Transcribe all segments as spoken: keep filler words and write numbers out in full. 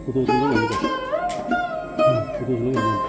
ꯐꯣꯇꯣꯁꯨ ꯂꯧꯔꯝꯃꯤꯗ꯫ ꯎꯝ, ꯐꯣꯇꯣꯁꯨ ꯂꯧꯔꯝꯃꯤ꯫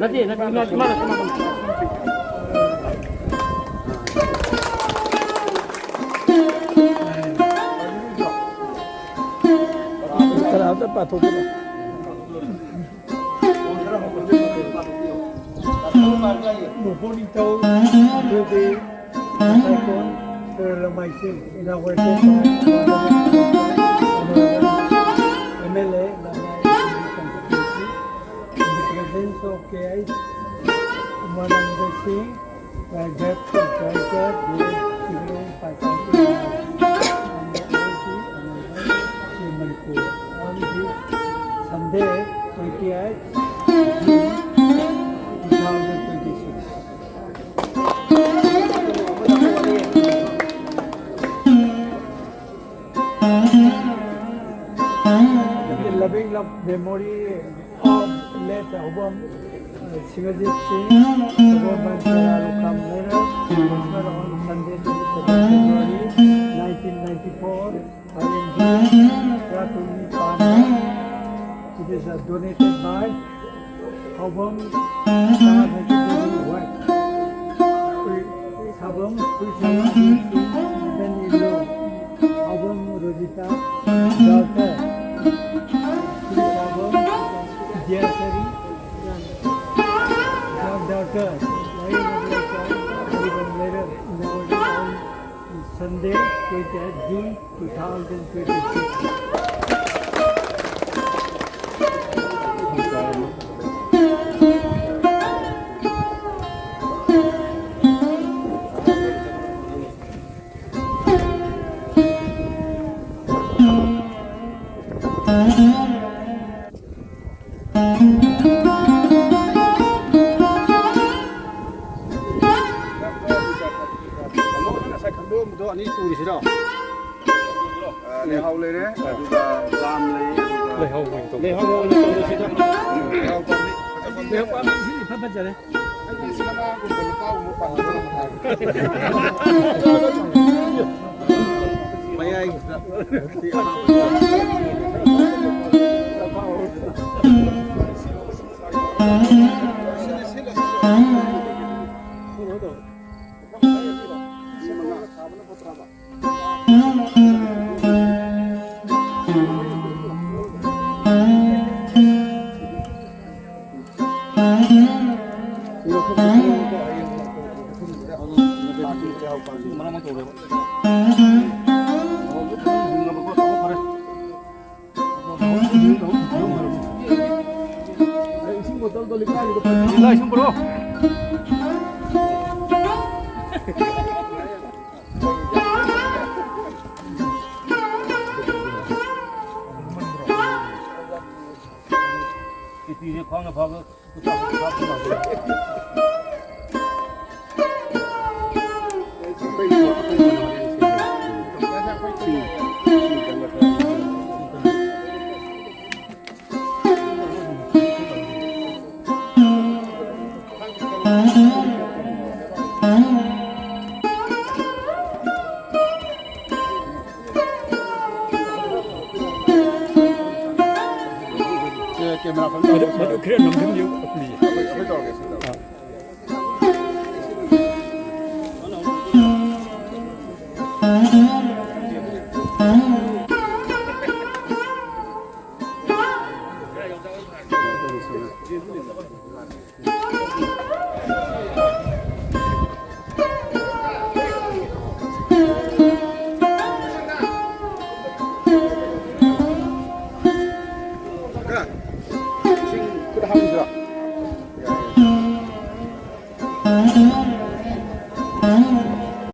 ꯅꯠꯇꯦ, ꯅꯠꯇꯦ, ꯏꯃꯥ, ꯏꯃꯥꯅ ꯁꯨꯝ ꯍꯥꯏꯕꯅꯤ꯫ ꯀꯅꯥꯝꯇ ꯄꯥꯊꯣꯛꯄꯤꯔꯣ꯫ Bonito, Second, Sir Lamai Singh, inaugurated by Honorable M L A, Lamai constituency, in the presence of K I Umananda Singh, Director, Director, Director, Manipur, on this Sunday, twenty-eighth June two thousand twenty-six. In the loving love memory of late Obam, uh, Singhajit Singh, Obam Bhankara Lukam Lera, was on Sunday, twenty-seventh February nineteen ninety-four, I N G, Pratuni Panda. It is, uh, donated by Obam Sahaja Devi wife. Obam Christian Singh, then in law. Obam Rosita, daughter. Obam Jayasari, goddaughter. Very lovely child. Even later, nowadays, on Sunday, twenty-eighth June two thousand twenty-six. ꯉꯁꯥꯏ ꯈꯟꯗꯣꯛꯑꯝꯕꯗꯣ ꯑꯅꯤ ꯇꯨꯔꯤꯁꯤꯔꯣ? ꯑ, ꯂꯩꯍꯥꯎ ꯂꯩꯔꯦ, ꯑꯗꯨꯒ jam ꯂꯩ, ꯑꯗꯨꯒ ꯂꯩꯍꯥꯎ ꯑꯣꯏꯅ ꯇꯧꯔꯁꯤꯗ꯫ ꯂꯩꯍꯥꯎ ꯄꯥꯝꯕꯤ꯫ ꯂꯩꯍꯥꯎ ꯄꯥꯝꯕꯤꯁꯤꯗꯤ ꯏꯐ ꯐꯖꯔꯦ꯫ ꯑꯩꯗꯤ ꯁꯅꯥꯒꯨꯝꯕ ꯂꯨꯄꯥꯒꯨꯝꯕ ꯄꯥꯝꯕ꯫ ꯃꯌꯥꯏꯁꯤꯗ꯫ ꯏꯁꯤꯡ ꯕꯣꯇꯜꯗꯣ ꯂꯤꯛꯂꯥꯒꯤꯗꯣ ꯄꯟꯕꯤꯌꯨ꯫ ꯂꯤꯛꯂꯥ ꯏꯁꯤꯡ ꯄꯨꯔꯛꯑꯣ꯫ ꯇꯤꯇꯤꯁꯦ ꯈ꯭ꯋꯥꯡꯅ ꯐꯥꯕ꯫ ꯃꯗꯨ, ꯃꯗꯨ ꯈꯔ ꯅꯝꯁꯤꯟꯕꯤꯌꯨ, please꯫ ꯑꯩꯈꯣꯏ, ꯑꯩꯈꯣꯏ ꯇꯧꯔꯒꯦ, ꯑꯩꯈꯣꯏ ꯇꯧꯔꯒꯦ꯫ ꯑꯥ꯫ ꯏꯁꯤꯡ ꯈꯨꯠ ꯍꯥꯝꯁꯤꯔꯣ?